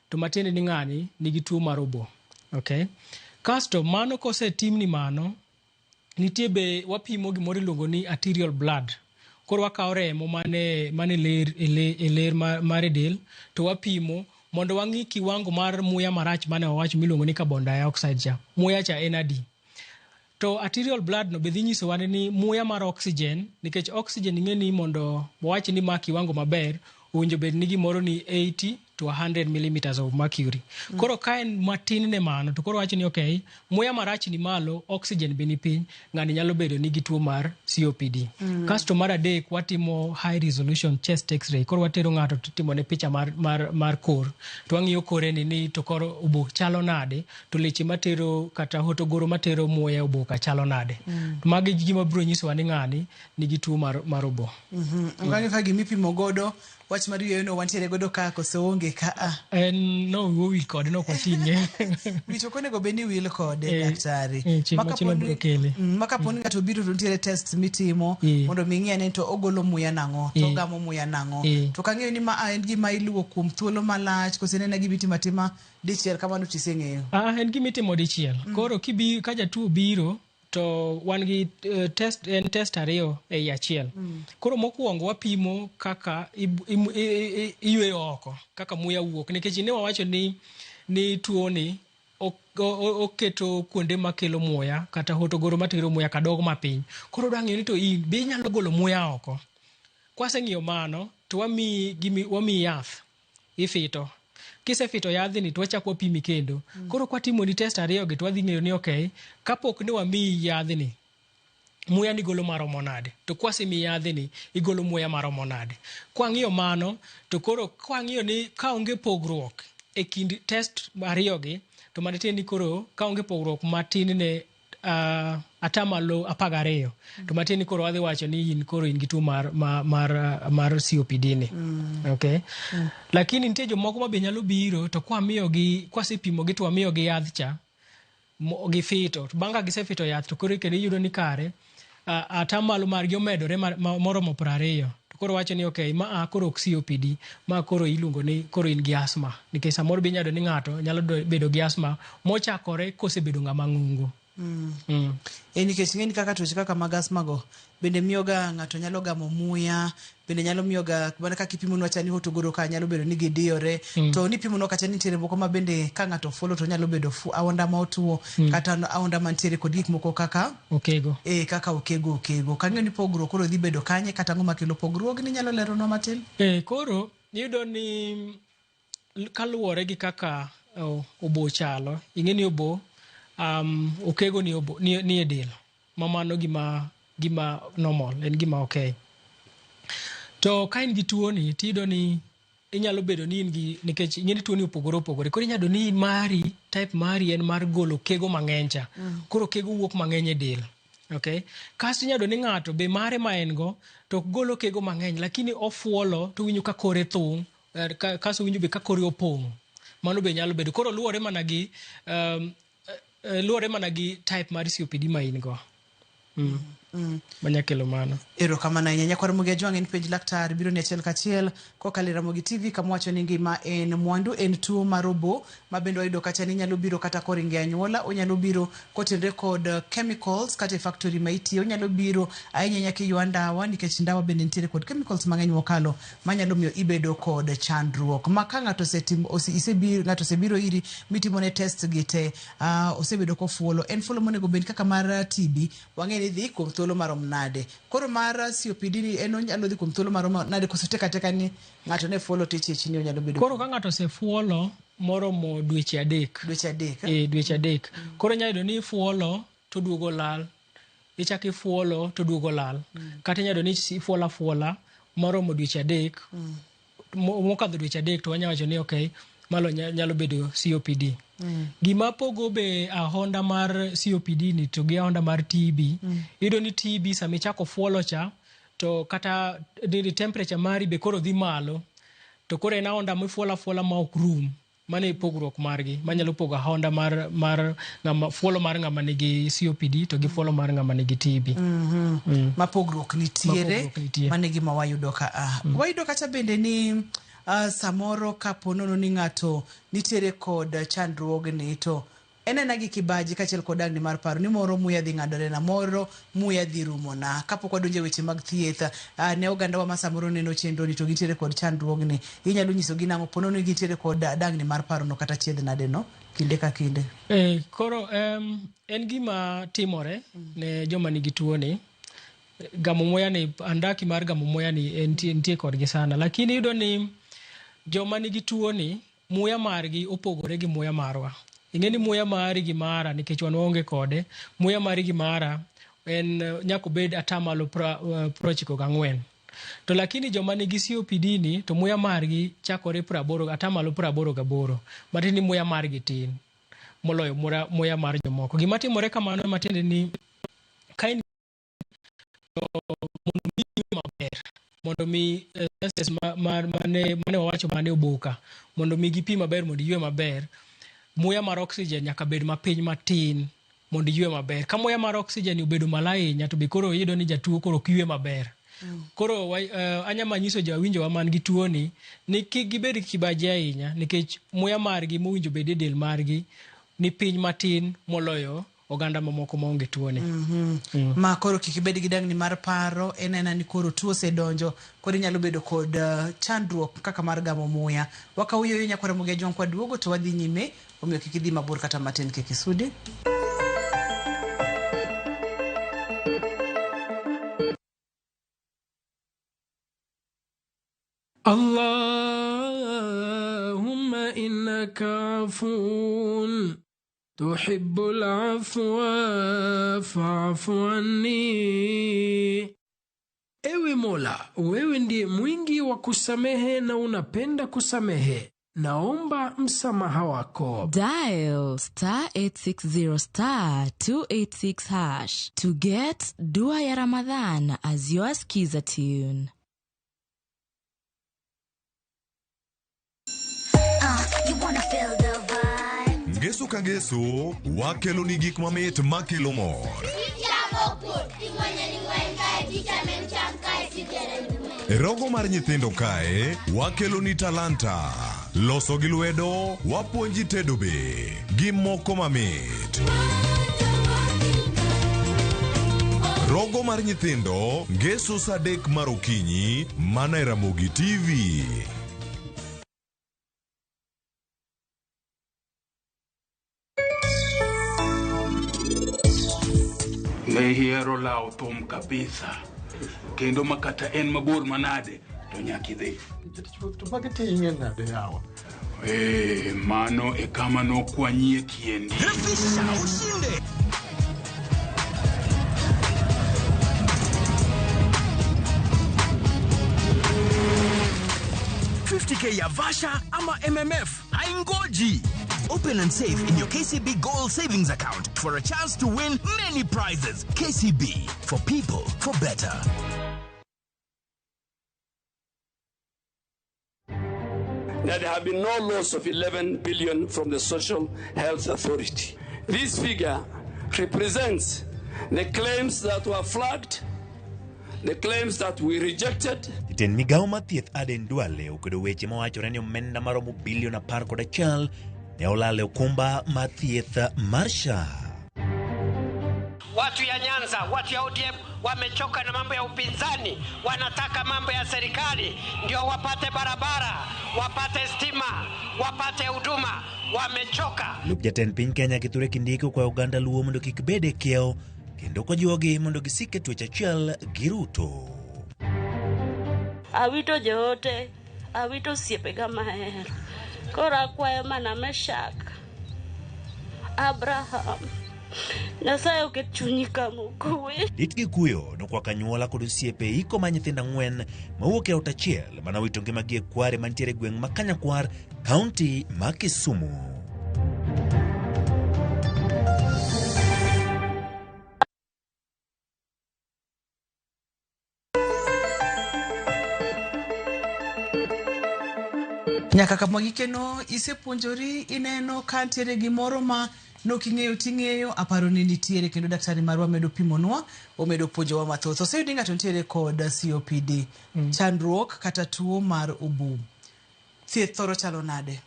to matiende ni ng'ani nigi tuo mar obo. Okay? Kasto mano kosetimni mano, nitie be wapimo gimoro iluongo ni arterial blood. Koro wakawo remo mane ler e ler mar e del to wapimo mondo wang'i kiwango mar muya marach mane wawacho miluongo ni carbon dioxide cha. Muya cha en adi? To arterial blood no be dhi nyisowa ni muya mar oxygen, nikech oxygen ing'e ni mondo wawach ni ma kiwango maber, owinjo bed ni gimoro ni 80 to 100 millimeters of mercury. Koro ka en matin ne mano, to koro wacho ni okay, muya marach ni malo, oxygen be ni piny, ng'ani nyalo bedo ni gi tuo mar COPD. Kasto mar 3 watimo high resolution chest x-ray. Koro watero ng'ato to timo ne picha mar kor. To wang'iyo kore ni to koro obo chalo nade, to leche matero kata hotogoro matero muya obo ka chalo nade. Magi gima biro nyisowa ni ng'ani nigi tuo mar obo. Ong'eyo ka gima ipimo godo wach mar yueyo no wantiere godo ka koso onge ka a? En no wuowi kode no ok wating'e. Wich ok onego bed ni wil kode, daktari. Chieng' machielo biro kele. Ma kapo ni ng'ato obiro to nitiere test mitimo mondo mi ing'i ane to ogolo muya nang'o, to ogamo muya nang'o. To kang'eyo ni ma en gima iluwo kuom thuolo malach koso en ena gima itimo atima dichiel kamano tiseng'eyo. En gima itimo dichiel. Koro ka jatuo biro To wan gi test, en test ariyo ei achiel. Koro mokwongo wapimo kaka iyweyo oko, kaka muya wuok, nikech ne wawacho ni tuoni oketo kuonde makelo muya kata hotogoro matero muya kadog mapiny. Koro odwa ng'iyo ni to in be inyalo golo muya oko. Kwaseng'iyo mano to wamiyi yath ifito. Kisefito yadhni to wachako wapimi kendo. Koro kwatimoni test ariyo gi to wadhi ng'eyo ni okay, kapok ne wamiyi yadhni, muya ni golo maromo nade, to kwasemiyi yadhni igolo muya maromo nade. Kwang'iyo mano to koro kwang'iyo ni kaonge pogruok e kind test ariyo gi, to mano tiende ni koro kaonge pogruok matin ne atamalo 12, to matiende ni koro wadhi wacho ni in koro in gi tuo mar COPD ni. Okay. Lakini nitie jomoko ma be nyalo biro to kwamiyogi, kwasepimogi to wamiyogi yath cha gifito. To bang' ka gisefito yath to koro kendo iyudo ni kare atamalo margi omedore moromo 20. To koro wacho ni okay, ma koro ok COPD, ma koro iluongo ni koro in gi asthma. Nikech samoro be inyalo yudo ni ng'ato nyalo bedo gi asthma mochakore kosebedo ng'ama ng'ongo. Nikech ing'eni kaka tuoche kaka mag asthma go bende miyoga ng'ato nyalo gamo muya, bende nyalo miyoga mana kaka ipimonwa cha ni hotogoro ka nyalo bedo ni gidiyore. To nipimonwa kacha ni nitiere moko ma bende ka ng'ato fuolo to nyalo bedo aonda ma otuo, kata aonda mantiere kod gik moko kaka okego. Kaka okego. Kang'eyo ni pogruok koro dhi bedo kanye, kata ang'o makelo pogruogni, inyalo leronwa matin? Koro iyudo ni kaluwore gi kaka obo chalo, ing'e ni obo okego ni obo ni e del, ma mano gima normal, en gima okay. To ka in gi tuoni tiyudo ni inyalo bedo ni in gi, nikech ing'e ni tuoni opogore opogore, koro inyalo yudo ni mari, type mari en mar golo okego mang'eny cha. Koro okego wuok mang'eny e del. Okay. Kasto inyalo yudo ni ng'ato be mare ma en go to ok gol okego mang'eny, lakini ofuolo to owinjo ka kore thung', kasto owinjo be ka kore opong'. Mano be nyalo bedo. Koro luwore mana gi type mar COPD ma in go. Manya kelo mano. Erokamano ahinya. Nyakwar Ramogi Ajwang' en penj laktar biro ni achiel kachiel kokalo e Ramogi TV kama wacho ni ngima en mwandu, en tuo mar obo ma bende wayudo kacha ni nyalo biro kata koringo e anyuola, onyalo biro kotenre kod chemicals kata e factory ma itiye, onyalo biro ahinya ahinya kiywa ndawa, nikech ndawa bende nitiere kod chemicals mang'eny mokalo manyalo miyo ibedo kod chandruok. Ma ka ng'ato osetimo, isebiro, ng'ato osebiro iri mitimone test gi te, osebedo kofuolo, en fuolo monego bed kaka mar TB, wang'e ni dhi kuom thuolo marom nade. Koro mar COPD ni en onyalo dhi kuom thuolo marom nade, koso tek ateka ni ng'ato ne fuolo to ichich ni onyalo bedo. Koro ka ng'ato osefuolo moromo dweche 3. Dweche 3. Dweche 3. Koro inyalo yudo ni ifuolo to duogo lal, ichako ifuolo to duogo lal. Kata inyalo yudo ni ifuolo afuola moromo dweche 3. Mokadho dweche 3 to wanyalo wacho ni okay, malo nyalo bedo COPD. Gima pogo be ahonda mar COPD ni to gi ahonda mar TB, iyudo ni TB sama ichako fuolo cha to kata ni temperature mari be koro dhi malo, to koro en ahonda mifuolo afuola ma ok rum. Mano e pogruok margi manyalo pogo ahonda mar ng'ama fuolo mar ng'ama nigi COPD to gi fuolo mar ng'ama nigi TB. Ma pogruok nitiere, mano e gima wayudo ka. Wayudo kacha bende ni samoro kapo nono ni ng'ato nitiere kod chandruogni to en aena gi kibaji kaachiel kod dangni mar paro ni moro muya dhi ng'adore na, moro muya dhi rumo na. Kapok wadonjo e weche mag thieth, ne ogandawa ma samoro neno chenro ni to gintiere kod chandruogni, inyalo nyisogi nang'o po nono ni gintiere kod dangni mar paro no kata chiedh nade no kinde ka kinde? Koro en gima timore ne joma nigi tuoni. Gamo muya ni, andaki mar gamo muya ni nitie kodgi sana, lakini iyudo ni joma nigi tuoni muya margi opogore gi muya marwa. Ing'e ni muya mari gi mara, nikech wan waonge kode, muya mari gi mara en nyaka obed atamalo 94. To lakini joma nigi COPD ni to muya margi chakore atamalo 88, matiende ni muya margi tin moloyo muya mar jomoko. Gima timore kamano matiende ni ka in mondo mi maber, mondo mi senses mane wawacho mane oboka, mondo mi gipi maber, mondo iywe maber, muya mar oxygen nyaka bed mapiny matin mondo iywe maber. Ka muya mar oxygen obedo malo ahinya to be koro iyudo ni jatuo koro ok ywe maber. Koro anyalo nyiso jawinjowa man gi tuoni ni kik gibed gi kibaji ahinya, nikech muya margi mowinjo bed e del margi ni piny matin moloyo oganda mamoko maonge tuoni. Ma koro kik ibed gi dangni mar paro, en aena ni koro tuo osedonjo, koro inyalo bedo kod chandruok kaka mar gamo muya. Wakawo yueyo nyakwar Ramogi Ajwang' kwaduogo to wadhi nyime, omiyo kik idhi mabor kata matin kik isudi. Allahumma innaka afuun tuhibbul afwa fa'fu anni. Ewe Mola, wewe ndiye mwingi wa kusamehe na unapenda kusamehe. Naomba msamaha wako. Dial star 860 star 286 hash to get Dua ya Ramadhan as your skiza tune. You wanna feel the vibe. Ngeso ka ngeso wakelo ni gik mamit makelo mor. E rogo mar nyithindo kae wakelo ni talanta. Loso gi lwedo wapuonji tedo be gi moko mamit. Rogo mar nyithindo ngeso saa 3 mar okinyi mana e Ramogi TV. Ne ihero lawo thum kabisa kendo makata en mabor manade to nyaka idhi. To magi te ing'e nade yawa? Eh, mano e kama nokwanyie kiendi. Refisha ushinde. K ya Vasha ama MMF haingoji. Open and save in your KCB Gold Savings Account for a chance to win many prizes. KCB, for people, for better. That there have been no loss of 11 billion from the Social Health Authority. This figure represents the claims that were flagged, the claims that we rejected. Jatend migawo mar thieth Aden Duale okwedo weche mawachore ni omenda maromo bilion 11 ne olal e okumba mar thieth mar SHA. Watu ya Nyanza, watu ya ODM wamechoka na mambo ya upinzani, wanataka mambo ya serikali ndio wapate barabara, wapate stima, wapate huduma. Wamechoka. Lup jatend piny Kenya Kithure Kindiki okwayo oganda Luo mondo kik bed e kiewo kendo kojiwogi mondo gisik e twech achiel gi Ruto. Awito joote, awito osiepega mahero. Koro akwayo mana Meshak, Abraham, Nyasaye oket chunyi kama okwe. Lit gi kuyo nokwako anyuola kod osiepe iko mar nyithindo 4 mawuok e ot achiel mane owito ngimagi e kware mantiere e gweng' ma Kanyakwar, kaunti ma Kisumu. Nyaka kama gikeno isepuonjori ineno ka nitiere gimoro ma noking'eyo ting'eyo aparo ni nitiere kendo daktari marwa medo pimonwa omedo puonjowa mathoth. Oseyudi ng'ato nitiere kod COPD, chandruok kata tuo mar obo. Thieth thoro chalo nade?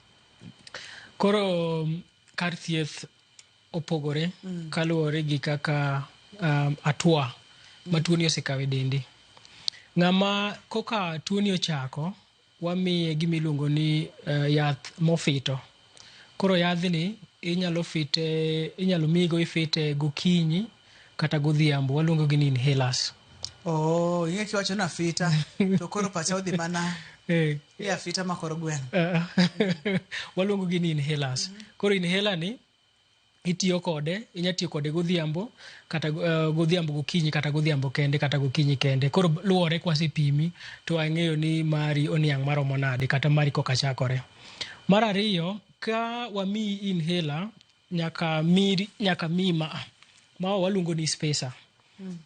Koro kar thieth opogore kaluwore gi kaka atua ma tuoni osekawo e dendi. Ng'ama koka tuoni ochako wamiye gima iluongo ni yath mofito. Koro yadhni inyalo fite, inyalo migo ifite gokinyi kata godhiambo, waluongo gi ni inhalers. Oh, ing'e kiwacho ni afita to koro pacha odhi mana ni afita ma kor gweng'. Waluongo gi ni inhalers. Koro inhaler ni itiyo kode, inya tiyo kode godhiambo kata godhiambo gokinyi kata godhiambo kende kata gokinyi kende. Koro luwore kwasepimi to ang'eyo ni mari oniang' maromo nade kata mari koka chakore. Mar ariyo, ka wamiyi inhaler nyaka miyi ma waluongo ni spacer.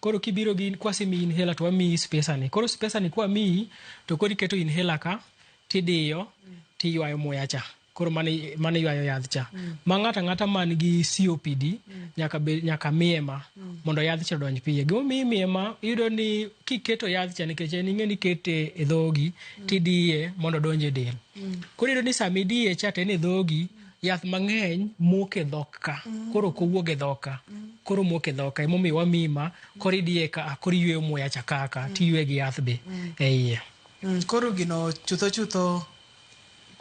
Koro kibiro gi kwasemiyi inhaler to wamiyi spacer ni. Koro spacer ni kwamiyi to koro iketo inhaler ka tidiyo tiywayo muya cha. Koro mane ywayo yath cha. Ma ng'ato ang'ata man gi COPD nyaka miye ma mondo yath cha odonj piyo. Gimomiyo imiye ma iyudo ni kiketo yath cha nikech en ing'e ni ikete e dhogi tidiye mondo odonj e del. Koro iyudo ni sama idiye cha to en e dhogi, Yath mang'eny mok e dhok ka. Koro ok owuog e dhok ka. Koro mok e dhok ka. Emomiyo wamiyi ma, koro idiye ka a, koro iyweyo muya cha ka ka, tiyueye gi yath be e iye. Koro gino chutho chutho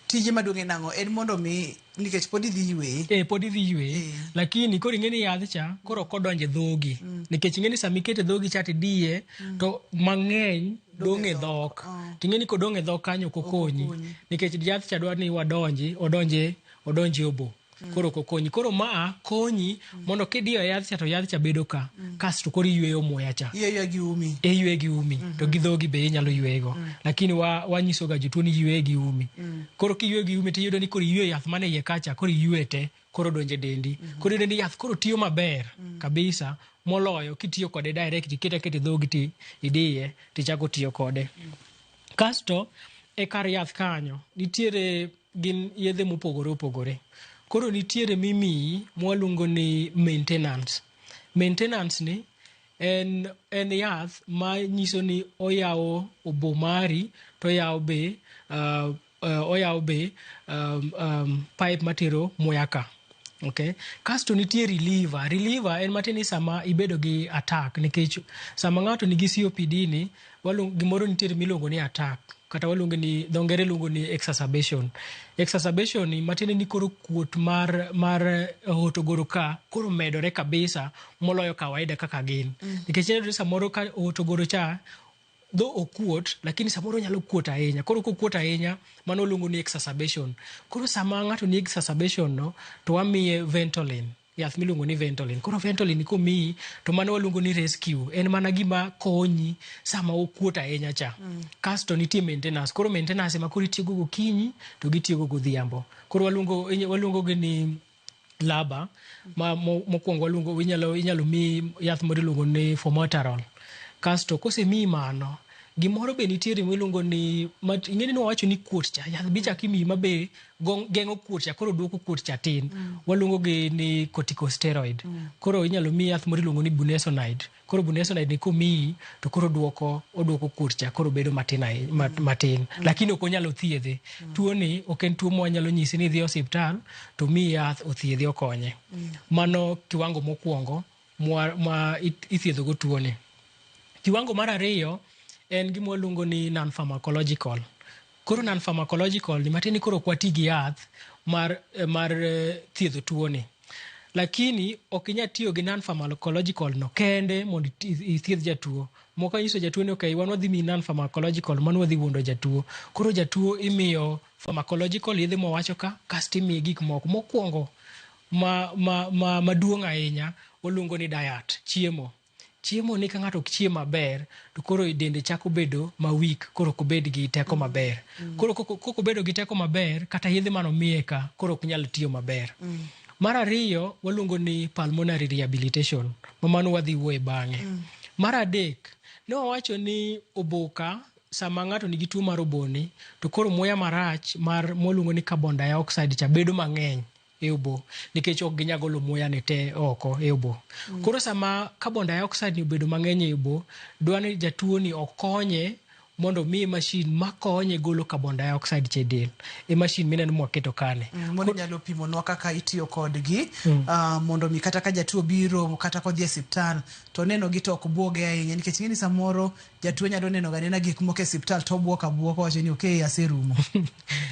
tije maduong' en ang'o? En mondo mi nikech pod idhi yweye. Eh, pod idhi yweye. Lakini koro ing'e ni yadh cha koro ok odonjo e dhogi. Nikech ing'e ni sama ikete e dhogi cha tidiye to mang'eny dong' e dhok. Ting'e ni kodong' e dhok kanyo ok okonyi. Nikech yath cha dwa ni wadonji, odonje, odonji e obo. Koro ok okonyi. Koro maa konyi mondo kidiyo yath cha to yath cha bedo ka. Kasto koro iyweyo muya cha. Iyweyo gi umi. Iyweyo gi umi. To gi dhogi be inyalo yweyego. Lakini wanyiso ga jotuo ni ywe gi umi. Koro kiyweyo gi umi tiyudo ni koro iyweyo yath mane iye kacha, koro iywe te, koro donjo e dendi. Koro iyudo ni yath koro tiyo maber kabisa moloyo kitiyo kode direct, ikete aketa e dhogi ti idiye tichako tiyo kode. Kasto e kar yath kanyo nitiere gin yedhe mopogore opogore. Koro nitiere mimiyi mwaluongo ni maintenance. Maintenance ni en yath ma nyiso ni oyawo obo mari to oyawo be oyawo be pipe matero muya ka. Okay. Kasto nitie reliever. Reliever en matin ni sama ibedo gi attack, nikech sama ng'ato nigi COPD ni, gimoro nitiere miluongo ni attack, kata waluongo ni, dho ngere luongo ni exacerbation. Exacerbation ni matiende ni koro kuot mar hotogoro ka koro medore kabisa moloyo kawaida kaka gin. Nikech ineno ni samoro ka hotogoro cha dho okuot, lakini samoro nyalo kuot ahinya. Koro kokuot ahinya, mano waluongo ni exacerbation. Koro sama ng'ato ni exacerbation no, to wamiye Ventolin, yath miluongo ni Ventolin. Koro Ventolin komiyi, to mano waluongo ni rescue. En mana gima konyi sama okuot ahinya cha. Kasto nitie maintenance. Koro maintenance ema koro itiyogo gokinyi to gitiyogo godhiambo. Koro waluongo gi ni laba ma mokwongo waluongo, inyalo mi yath moro iluongo ni formoterol. Kasto kosemiyi mano, gimoro be nitiere miluongo ni, ing'e ni wawacho ni kuot cha, yath be ichako imiyi ma be geng'o kuot cha, koro duoko kuot cha tin. Waluongo gi ni corticosteroid. Koro inyalo miyi yath moro iluongo ni budesonide. Koro budesonide ni komiyi to koro oduoko kuot cha, koro bedo matin ahinya, matin. Lakini ok onyalo thiedhe. Tuo ni ok en tuo ma wanyalo nyisi ni idhi e osiptal to miyi yath othiedhe okonye. Mano kiwango mokwongo ma ithiedho go tuo ni. Kiwango mar ariyo en gima waluongo ni non-pharmacological. Koro non-pharmacological ni matin ni koro ok wati gi yath mar thiedho tuo ni. Lakini ok inyal tiyo gi non-pharmacological no kende mondo ithiedh jatuo. Moko nyiso jatuo ni okay, wan wadhi miyi non-pharmacological, mano wadhi wuondo jatuo. Koro jatuo imiyo pharmacological yedhe mwawacho ka, kasto imiye gik moko. Mokwongo maduong' ahinya waluongo ni diet, chiemo. Chiemo ni ka ng'ato ok chiem maber, to koro dende chako bedo ma weak, koro ok obed gi teko maber. Koro kok obedo gi teko maber, kata yedhe mane omiye ka, koro ok nyal tiyo maber. Mar ariyo, waluongo ni pulmonary rehabilitation, ma mano wadhi wuoye bang'e. Mar adek, ne wawacho ni oboka, sama ng'ato nigi tuo mar oboni, to koro muya marach mar mwaluongo ni carbon dioxide cha bedo mang'eny e obo, nikech ok ginyal golo muya ni te oko e obo. Koro sama carbon dioxide ni obedo mang'eny e obo, dwa ni jatuo ni okonye mondo miye machine makonye golo carbon dioxide cha e del. E machine mineno mwaketo kane. Mondo inyalo pimonwa kaka itiyo kodgi, mondo mi kata ka jatuo biro kata kodhi e osiptal to neno gi to ok buoge ahinya, nikech ing'e ni samoro jatuo nyalo neno ga nena gik moko e osiptal to obuok abuoka owacho ni okay, aserumo.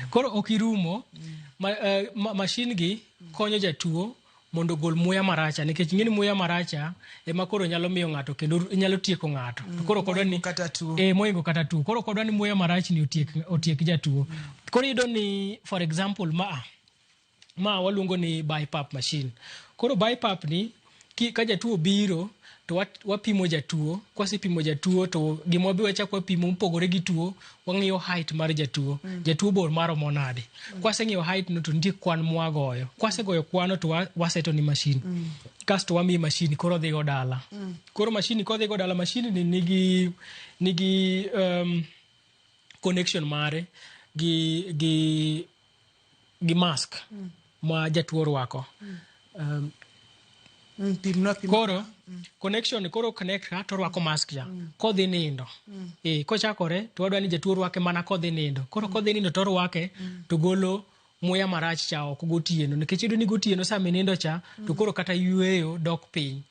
Koro ok irumo. Machine gi konyo jatuo mondo ogol muya maracha, nikech ing'e ni muya maracha ema koro nyalo miyo ng'ato kendo nyalo tieko ng'ato. To koro kodwa ni Moingo kata tuo. Moingo kata tuo. Koro kodwa ni muya marach ni otiek jatuo. Koro iyudo ni for example ma waluongo ni BiPAP machine. Koro BiPAP ni ka jatuo biro to wapimo jatuo, kwasepimo jatuo to gima wabi wachak wapimo mopogore gi tuo, wang'iyo height mar jatuo. Jatuo bor maromo nade. Kwaseng'iyo height no to nitie kwan mwagoyo. Kwasegoyo kwano to waseto ni machine. Kasto wamiye machine koro odhi go dala. Koro machine kodhi go dala, machine ni nigi connection mare gi mask ma jatuo rwako. Pimnwa, pimnwa. Koro connection koro connect ka to rwako mask cha. Kodhi nindo. Kochakore to wadwa ni jatuo rwake mana kodhi nindo. Koro kodhi nindo to rwake to golo muya marach cha oko gotieno nikech iyudo ni gotieno sama inindo cha to koro kata yueyo dok piny.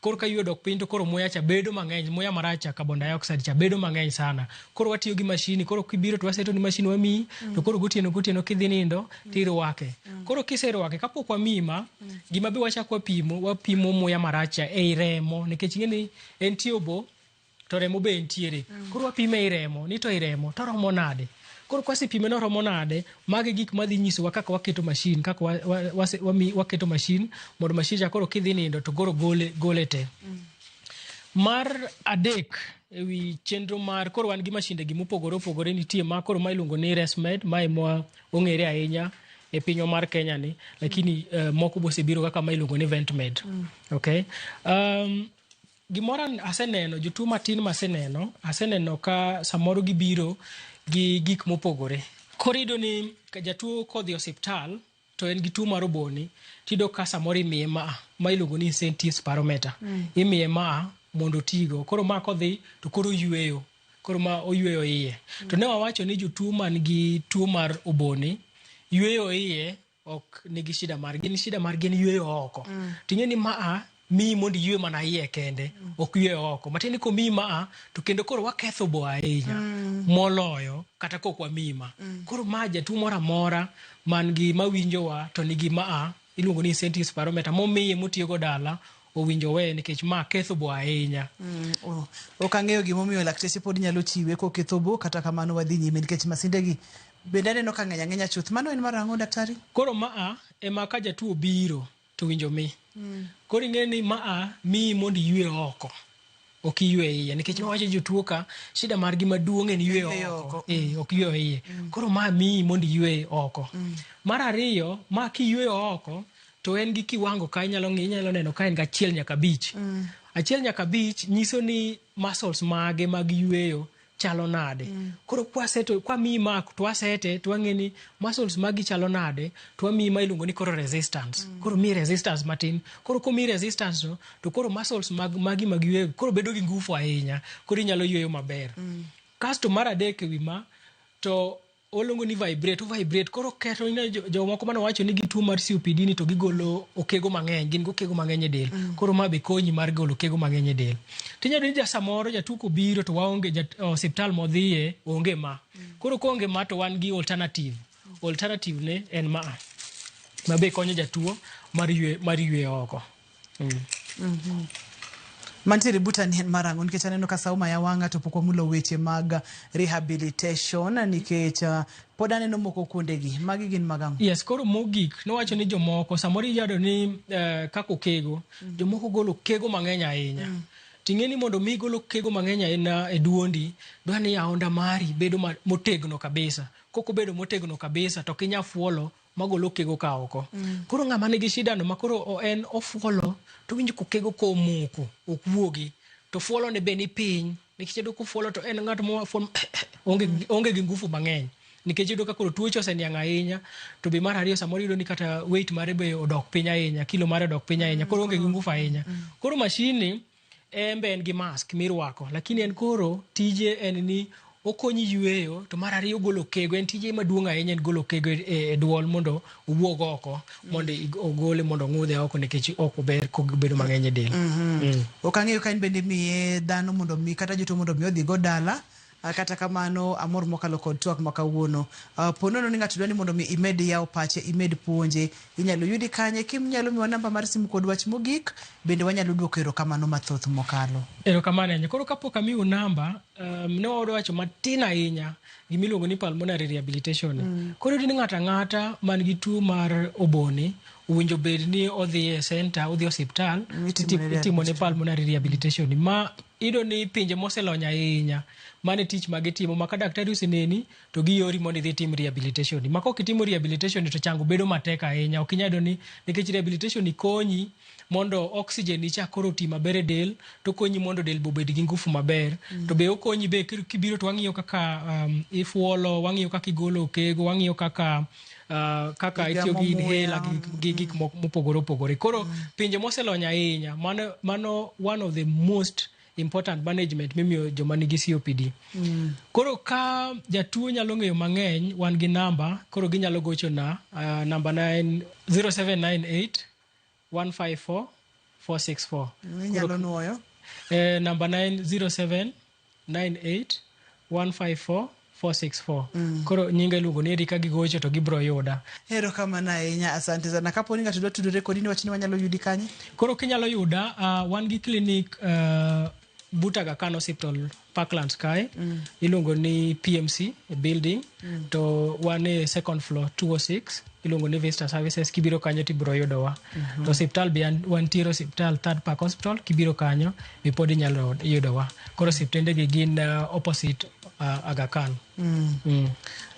Koro ka yueyo dok piny to koro muya cha bedo mang'eny, muya marach cha carbon dioxide cha bedo mang'eny sana. Koro watiyo gi mashini, koro kibiro to waseto ni mashin wamiyi to koro gotieno gotieno kidhi nindo tirwake. Koro kiserwake kapok wamiyi ma, gima be wachak wapimo, wapimo muya marach cha ei remo nikech ing'e ni entie obo to remo be entiere. Koro wapime ei remo ni to ei remo to oromo nade. Koro kwasepime ni oromo nade, magi gik madhi nyisowa kaka waketo mashin, kaka waketo mashin mondo mashin cha koro kidhi nindo to koro gole, gole te. Mar adek ewi chenro mar koro wan gi mashinde gi mopogore opogore nitie ma koro ma iluongo ni ResMed ma ema ong'ere ahinya e pinywa mar Kenya ni lakini moko bosebiro kaka ma iluongo ni VentMed. Okay. Gimoro aseneno jotuo matin maseneno aseneno ka samoro gibiro gi gik mopogore. Koro iyudo ni jatuo kodhi e osiptal to en gi tuo mar oboni tiyudo ka samoro imiye ma ma iluongo ni incentive spirometer. Imiye ma mondo otigo. Koro ma kodhi to koro oyueyo. Koro ma oyueyo iye. To ne wawacho ni jotuo man gi tuo mar oboni yueyo iye ok nigi shida mar gin shida mar gin yueyo oko. Ting'e ni maa miyi mondo iyue mana iye kende ok yueyo oko. Matiende ni komiyi maa to kendo koro waketho bo ahinya moloyo kata kok wamiyi ma. Koro ma jatuo moro amora man gi mawinjowa to nigi maa iluongo ni incentive spirometer momiye motiyogo dala owinjo owe nikech ma ketho bo ahinya. Oh, ok ang'eyo gimomiyo lakteche pod nyalo chiwe koketho bo kata kamano wadhi nyime nikech masinde gi bende aneno ka ng'eny ang'enya chuth. Mano en mar ang'o daktari? Koro maa ema ka jatuo obiro to winjo mi. Koro ing'e ni maa miyi mondo iyue oko. Ok iyue iye nikech wawacho jotuo ka shida margi maduong' en yweyo oko. Ok yweyo iye. Koro ma miyi mondo iyue oko. Mar ariyo, ma kiyueyo oko to en gi kiwango ka inyalo ng'i inyalo neno ka en gi 1 nyaka 5. 1 nyaka 5 nyiso ni muscles mage mag yueyo chalo nade. Koro kwaseto kwamiyi ma to wasete to wang'e ni muscles magi chalo nade to wamiyi ma iluongo ni koro resistance. Koro miyi resistance matin. Koro komiyi resistance no to koro muscles mag magi mag yueyo koro bedo gi ngufu ahinya. Koro inyalo yueyo maber. Kasto mar adek ewi ma to oluongo ni vibrate, vibrate koro keto ine jomoko mane wacho ni gi tuo mar COPD ni to gigolo okego mang'eny, gin gi okego mang'eny e del. Koro ma be konyi mar golo okego mang'eny e del. Tinyalo yudo ni samoro jatuo kobiro to waonge osiptal modhiye onge ma. Koro koonge ma to wan gi alternative. Alternative ne en ma. Ma be konyo jatuo mar ywe mar yweyo oko. Mantiere buta ni en mar ang'o nikech aneno ka sa omaya wang'a to pok wamulo weche mag rehabilitation nikech pod aneno moko kuondegi. Magi gin mag ang'o? Yes, koro mogik nowacho ni jomoko samoro iyudo ni kaka okego, jomoko golo okego mang'eny ahinya. Ting'e ni mondo mi igol okego mang'eny ahinya e duondi, dwa ni aonda mari bedo motegno kabisa. Kok obedo motegno kabisa to ok inyal fuolo magolo okego ka oko. Koro ng'ama nigi shida no makoro en ofuolo to winjo kokego komoko ok wuogi to fuolo ne be ni piny nikech iyudo kofuolo to en ng'at ma fuolo onge gi ngufu mang'eny nikech iyudo ka koro tuoche oseniang' ahinya to be mar ariyo samoro iyudo ni kata weight mare be odok piny ahinya, kilo mare odok piny ahinya koro onge gi ngufu ahinya. Koro mashin ni en be en gi mask mirwako lakini en koro tije en ni okonyi yueyo to mar ariyo ogolo okego en tije maduong' ahinya en golo okego e duol mondo owuog oko mondo ogole mondo ong'udhe oko nikech ok ober kobedo mang'eny e del. Ok ang'eyo ka in bende imiye dhano mondo mi kata jotuo mondo mi odhi go dala. Kata kamano amor mokalo kod twak ma kawuono. Po nono ni ng'ato dwa ni mondo mi imed yawo pache, imed puonje, inyalo yudi kanye? Kinyalo miwa namba mar simu kod wach mogik, bende wanyalo duoko erokamano mathoth mokalo. Erokamano ahinya. Koro kapok amiu namba, ne wayudo wacho matin ahinya gimiluongo ni pulmonary rehabilitation. Koro iyudo ni ng'ato ang'ata man gi tuo mar oboni owinjo bed ni odhi e center, odhi e osiptal, itimone pulmonary rehabilitation. Ma iyudo ni pinje moselony ahinya, mano e tich ma gitimo ma ka daktari oseneni to giori mondo idhi itim rehabilitation. Ma kok itimo rehabilitation to chango bedo matek ahinya. Ok inyal yudo ni nikech rehabilitation konyi mondo oxygen ni cha koro oti maber e del, to okonyi mondo del be obed gi ngufu maber. To be okonyi be kibiro to wang'iyo kaka ifuolo, wang'iyo kaka igolo okego, wang'iyo kaka kaka itiyo gi inhaler gi gik mopogore opogore. Koro pinje moselony ahinya, mano one of the most important management mimiyo joma nigi COPD. Koro ka jatuo nyalo ng'eyo mang'eny, wan gi namba, koro ginyalo gochona. Namba na en 0798 154 464. Inyalo nuoyo? Namba na en 0798 154 464. Koro nyinga iluongo ni Edi, ka gigocho to gibro yuda. Erokamano ahinya, asante sana. Kapo ni ng'ato dwa tudore kodi, ni wach ni wanyalo yudi kanye? Koro kinyalo yuda, wan gi clinic but Aga Khan Hospital, Parklands kae. Iluongo ni PMC building. To wan e second floor, 206, iluongo ni Vista Services. Kibiro kanyo tibiro yudowa. To osiptal be wantiere osiptal Third Park Hospital. Kibiro kanyo be pod inyalo yudowa. Koro osiptende gi gin opposite Aga Khan.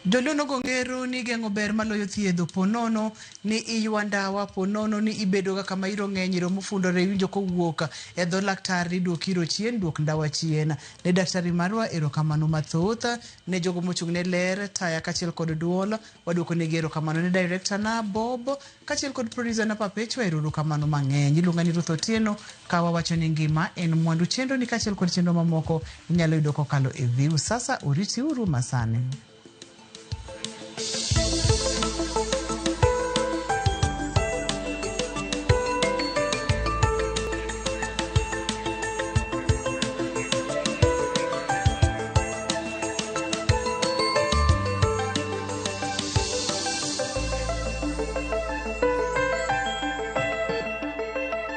Joluo nogo ngero ni geng'o ber maloyo thiedho. Po nono ni iywa ndawa, po nono ni ibedo ga kama iro ng'eny, iro mofundore, iwinjo kowuok e dho laktar ni duok iro chien, duok ndawa chien. Ne daktari marwa erokamano mathoth, ne jogo mochung' ne ler, taya kaachiel kod duol, waduoko negi erokamano. Ne director na Bob kaachiel kod producer na Perpetua, erokamano mang'eny. Iluonga ni Ruth Otieno, ka wawacho ni ngima en mwandu. Chenro ni kaachiel kod chenro mamoko inyalo yudo kokalo e Viusasa. Oriti uru masani.